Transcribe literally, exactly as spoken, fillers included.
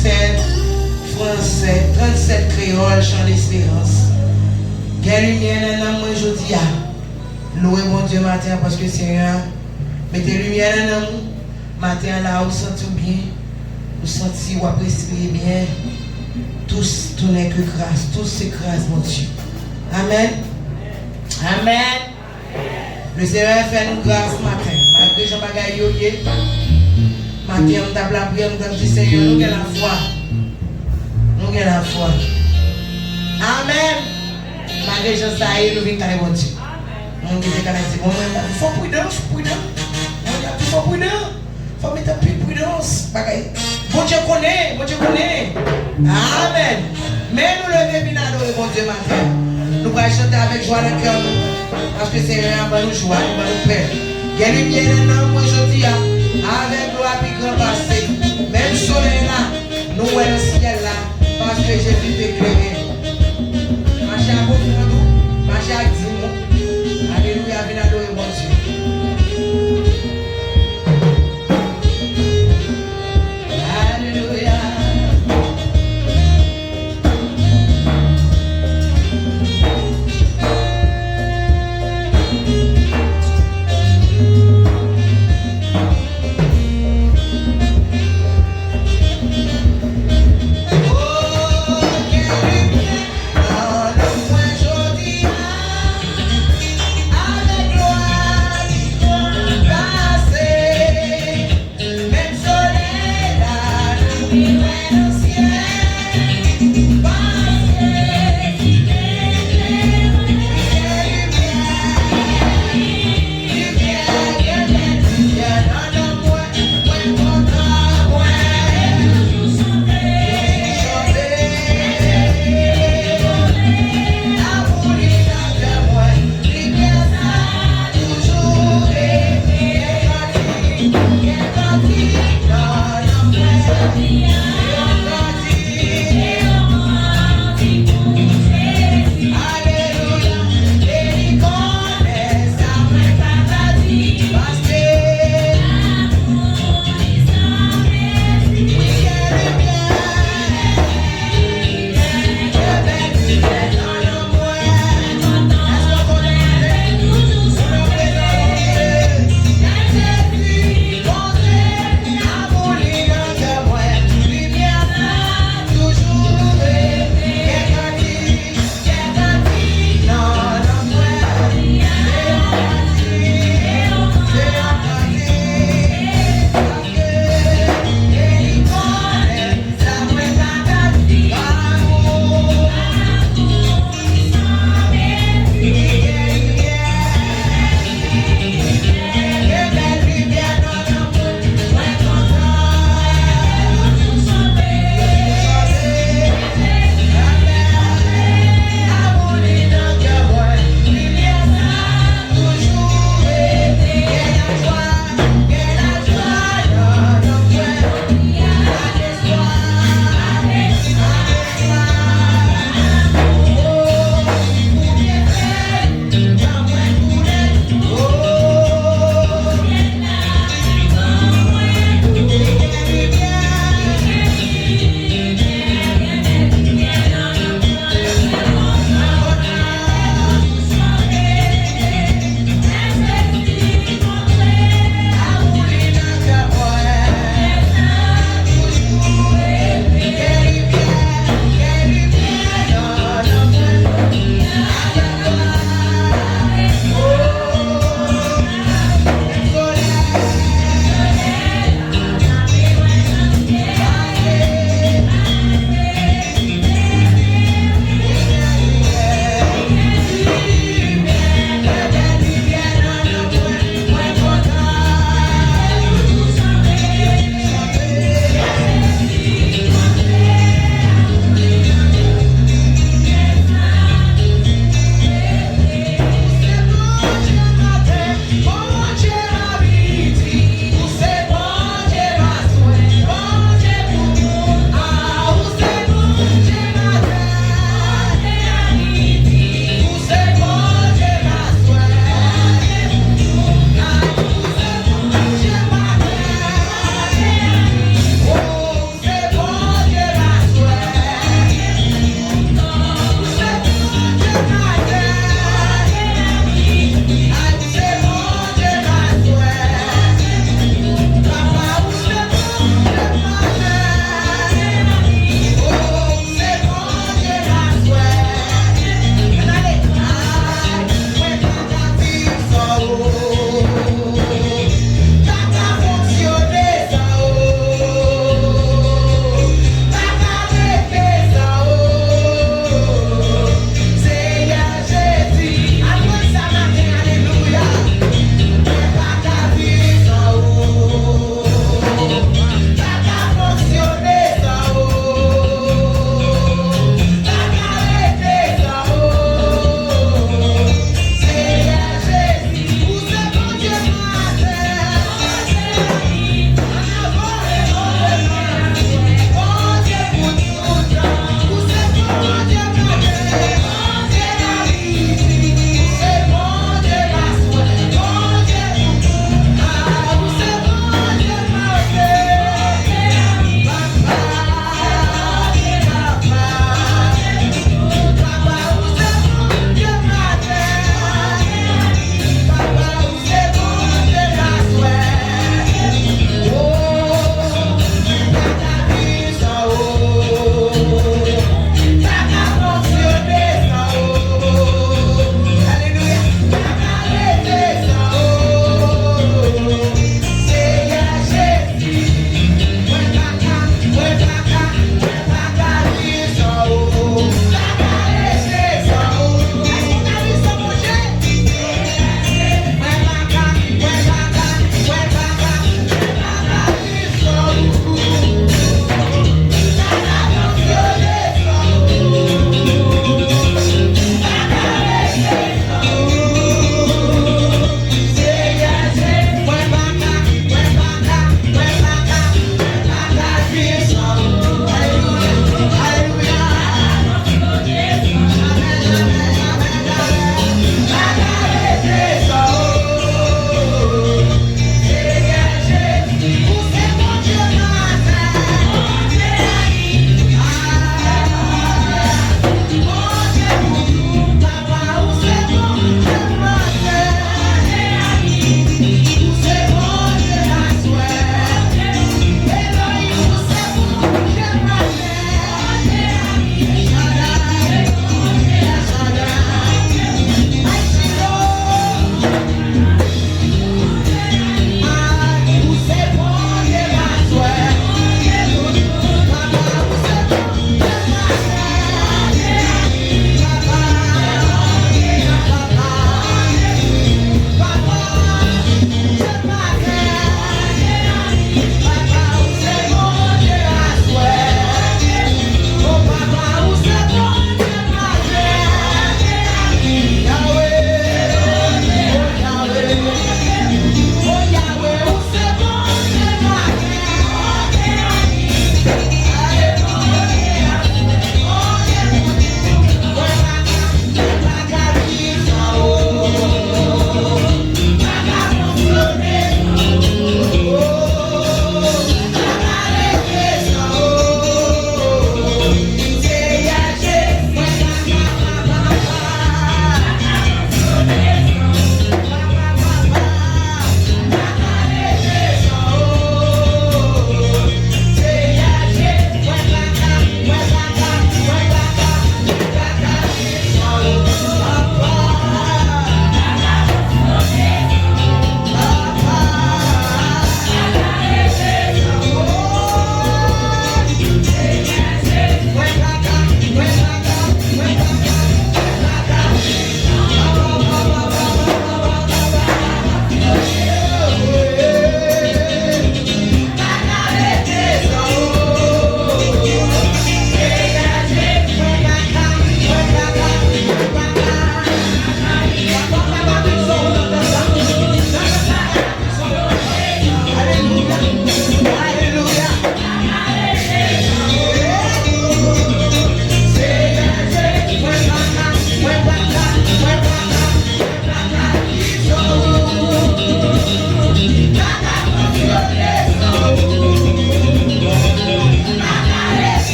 Sèt fransè, trannsèt kreyòl, Chan Lesperans. Gen limyè nan nanm mwen jodi a. Lwe Bondye maten an paske Senyè a mete limyè nan nanm ou. Maten an la, ou santi w byen. Ou santi w ap respire byen. Tout, tout n'est que grâce. Tout se gras Bondye. Amèn. Amèn. Lesenyè fè nou gras maten, malgre jan bagay yo ye. Maten an, m t ap lapriyè, m t ap di, Senyè, nou gen lafwa. Nou gen lafwa. Amèn. Malgre jan sa ye, nou vin kay Bondye. Moun ki te ka di, bon, mwen, fò pridans, pridans. Mwen, y ap di, fò pridan. Fò mete anpil pridans. Bagay. Bondye konnen, Bondye konnen. Amèn. Men nou leve vin adore Bondye maten. Nou pral chante avèk jwa nan kè nou. Paske Senyè a ban nou jwa, li ban nou pè. Gen limyè nan nanm mwen jodi a. Avèk glwa pi gran pase. Menm solèy la, nou wè nan syèl la. Paske Jezi te klere. Mache ak ofrann ou, mache ak dim ou. Alelouya, vin adore Bondye. Alelouya. Oh, gen limyè nan nanm mwen jodi a, avèk glwa li konn pase. Menm solèy la, nou vin wè nan